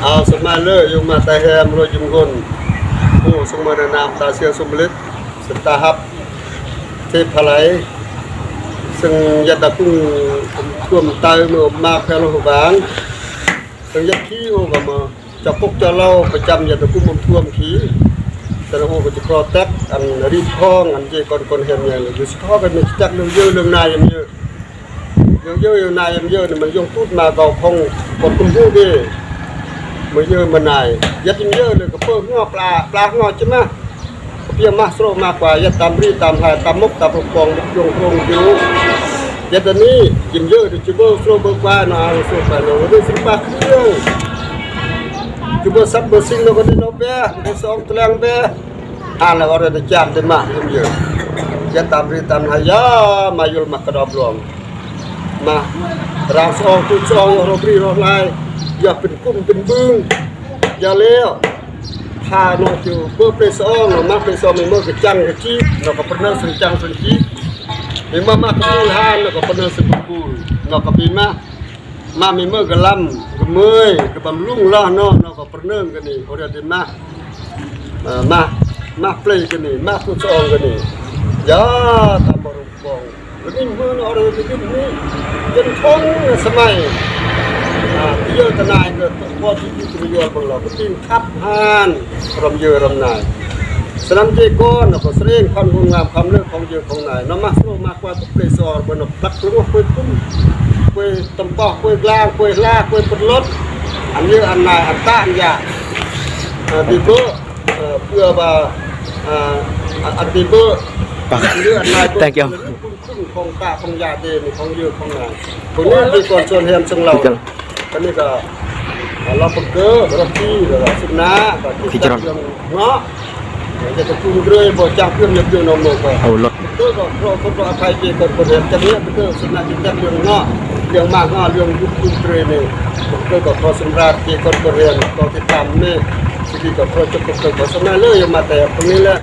ອາວ ສະມາເລີ ຍົມມາຕາແຮມ ໂລຍົມຄົນ ໂອ ສົງມານານາມ ຕາເຊວສົມເລັດ ສະຕາຮັບ ເທບພະໄລ ເຊິ່ງຍັດຕະກຸງ ອຳທ່ວມໄຕ ເມືອອບມາກ ແພລະຫວາງ ເຊິ່ງຍັດຄີ ໂອ ກະມາ ຈະປົກຈະເລົ່າ ປະຈຳຍັດຕະກຸງ ອຳທ່ວມຄີ ສະນະໂອ ກະຈະຂໍແຕັກ ອັນ ຣີບຄອງ ອັນເຈກອນກອນແຮມໃຫຍ່ ຢູ່ສະເພາະກັນ ແມ່ນຈັກເລື່ອງເຢີ ເລື່ອງນາຍ ເຢີ ເຢີ ເຢີ ນາຍ ເຢີ ນີ້ມັນຍົງຕູດມາເກົາຂອງ ກອນກຸມຮູ້ເດ ມາເຢີມານາຍ ຍັດເຢີ ແລ້ວກະເປີເຫືອປາ ປາເຫືອຈະມາ ກະປຽມມາສະໂລມາກວ່າ ຍັດຕາມຣີຕາມຫາຍ ຕາມມົກຕາມປອງ ຍົງໂຄງຢູ່ ຍັດອັນນີ້ ຢິມເຢີ ຈະເບີສະໂລເບີກວ່າ ນອາສະໂລໄປໂລ ເດີສິລະປະເຄື່ອງ ຈະເບີສັບເບີສິງ ນອກກະດີນອກແບ ໄດ້ສອງຕະແລງແບ ອ່ານແລ້ວກໍໄດ້ຈານໄດ້ມາເອີ່ມເຢີ ຢ່າຕາມຣີຕາມຫາຍ ຢ່າມາຍົລະມາກະດອບລວງ ມາຣາງສອງຕູສອງ ຢ່າໂຣບຣີໂຣລາຍ ຢ່າເປັນກຸ່ມເປັນບຶງ ຢ່າແລ້ວ ພານ້ອງເຈີເບີເປສອງ ມາເປສອງ ມີເມີກະຈັງກະຈີບ ແລ້ວກໍປະເນີສະຈັງສະຈີບ ມີມາມາກະປູລານ ແລ້ວກໍປະເນີສະກະປູລ ແລ້ວກໍມີມາ ມາມີເມີກະລຳກະເມີຍກະບຳລຸງລານອນ ແລ້ວກໍປະເນີງກະນີ້ ໂອເດດມາ ເອີ ມາ ມາເປກະນີ້ ມາທຸດສອງກະນີ້ ຢ່າຕາມບໍ່ລົງກອງ ລະມີເມີນອເດດນີ້ ຈົນທົນສະໄໝ ອາ ເຢີຕະນາຍກະ ພໍທີ່ຈະຍອນເບິ່ງລາວກະຕີນ ຂັບຫານ ລຳເຢີລຳນາຍ ສະນັ້ນເຈກອນນະ ກໍສະແດງຄວາມງົດງາມຄວາມເລີດຂອງເຢີຂອງນາຍ ນຳມາໂຊມາກວ່າຕຸເປສອນ ເບິ່ງນະ ປັກລົງກວຍຄຸ້ມ ກວຍຕຳປອກ ກວຍກລາງ ກວຍລາ ກວຍປະລົດ ອັນເຢີອັນນາຍ ອັນຕາອັນຢາ ເອີ ດີເບີ ເອີ ເພື່ອວ່າ ເອີ ອັນດີເບີ ອັນເຢີອັນນາຍ ແຕ່ງເກີາ ຂອງຕາຂອງຢາເດ ຂອງເຢີຂອງນາຍ ພວກນີ້ມີກ່ອນສ່ວນແຮມເຊິ່ງເລົ່າ ອັນນີ້ກະ ລາວປະເກີ ລາວທີ່ ລາວສຸນນາ ກໍຕິດຕາມເລື່ອງເນາະ ຈະປະຊຸມເລື້ອຍ ບໍ່ຈາກເພື່ອນຍາດໂຍມນຳເມືອງໄປ ເອົາລົດ ເກີກໍຂໍໂທດຂໍອະໄພເກກອນຄົນເຮັດ ຈາກນີ້ເກີສະນະຈິດຈັກເລື່ອງເນາະ ເລື່ອງມາກເນາະ ເລື່ອງຍຸບກຸນເລື້ອຍນີ້ ເກີກໍຂໍສຳລາດເກກອນຄົນເຮັດ ກໍຕິດຕາມນີ້ ຊິດີກໍຂໍຈົບ ເກີກໍສະນະເລີຍມາແຕ່ພວກນີ້ແຫຼະ.